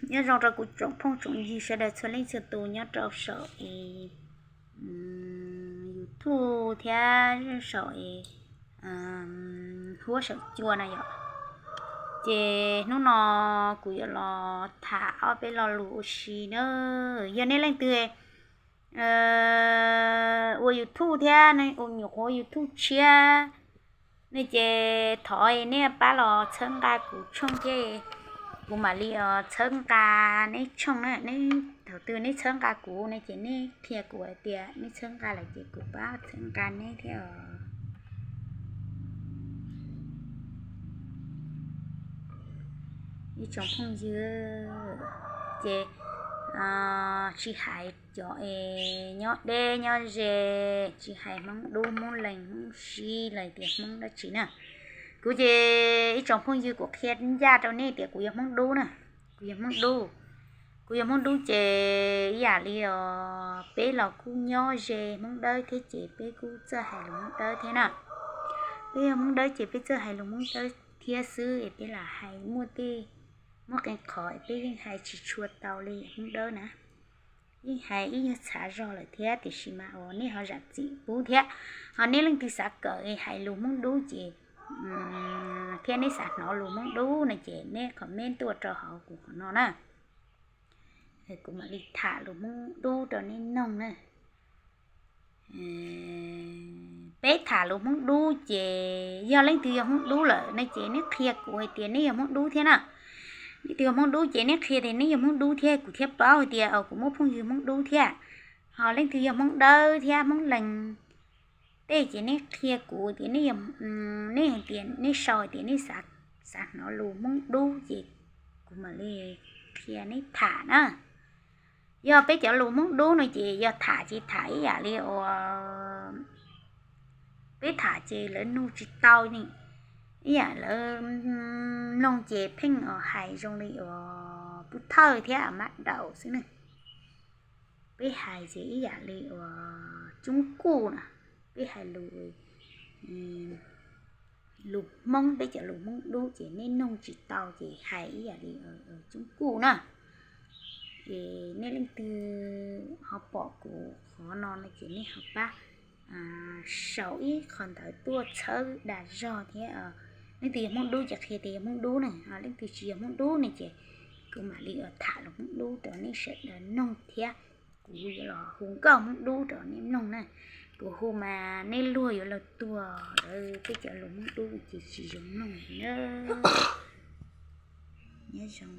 Nyob zoo rau kuv tsoom phooj tsoom ywg sawv daws txhua leej txhua tus nyob rau saum YouTube thiab saum huab saum cua na yom. Ces hnub no kuv yuav los tham ob peb lo lus ua si na. Yog nej leej twg ua YouTube thiab ua nyuam qhuav YouTube tshiab ne ces thov nej pab los txhawb nqa kuv tshooj thiab, kuv mam li txhawb nqa neb tshooj na. Thaum twg neb txhawb nqa kuv ne ces neb qhia kuv hais tias neb txhawb nqa lawm ces kuv pab txhawb nqa neb thiab os. Ib tsoom phooj ywg, ces tsis hais cov es nyob deb nyob ze, tsis hais Hmoob Dub, Hmoob Lees, Hmoob Sib los tias Hmoob dab tsi na. Kuv ces ib tsoom phooj ywg, kuv qhia ncaj rau nej tias kuv yog Hmoob Dub na, kuv yog Hmoob Dub. Kuv yog Hmoob Dub ces ib yam li os peb los kuj nyob ze Hmoob Dawb thiab ces peb kuj txawj hais lus Hmoob Dawb thiab na. Peb yog Hmoob Dawb ces peb txawj hais lus Hmoob Dawb thiab xwb es peb lam hais muaj tej, muaj qee qhov es peb yeej hais tsis tshua tau li Hmoob Dawb na. Yeej hais ib nyuag txhav zog lawm thiab tiam sis mas uas nej ho zam txim pub thiab. Ho nej leej twg xav kawm hais lus Hmoob Dub ces thiab neb xav hnov lus Hmoob Dub no ces neb comment tuaj rau hauv kuv qhov no na. Kuv mam li tham lus Hmoob Dub rau nej mloog na. Peb tham lus Hmoob Dub ces yog leej twg yog Hmoob Dub lawm no ces neb qhia kuv hais tias neb yog Hmoob Dub thiab na. Leej twg yog Hmoob Dub ces neb qhia tias neb yog Hmoob Dub thiab, kuv thiaj paub hais tias kuv muaj phooj ywg Hmoob Dub thiab. Ho leej twg yog Hmoob Dawb thiab Hmoob Lees tej ces neb qhia kuv tias neb, neb hais tias neb sau hais tias neb xav hnov lus Hmoob Dub ces kuv mam li qhia neb tham na. Yog peb cov lus Hmoob Dub no ces yog tham ces tham ib yam li uas peb tham ces lawv nug tsis tau ne, ib yam lawv mloog ces pheej hais zoo li uas pub thawj thiab mab daum xwb ne. Peb hais ces ib yam li uas coob kuj na, peb hais lus, lus Hmoob, peb cov lus Hmoob Dub ces neb noog tsis tau ces hais ib yam li coob kuj na. Ces nej leej twg ho pom kuv qhov no no ces nej ho pab sau ib qho ntawv tuaj txhawb dag zog thiab. Leej twg yog Hmoob Dub ces qhia tias yog Hmoob Dub ne, leej twg tsis yog Hmoob Dub ne ces kuv mam li tham lus Hmoob Dub rau nej sawv daws noog thiab. Kuv yuav los hu nkauj Hmoob Dub rau nej mloog na. Kuv hu mas nej luag yuav luag tuag lawm, peb cov lus Hmoob Dub ces tsis zoo mloog na. Nyob zoo.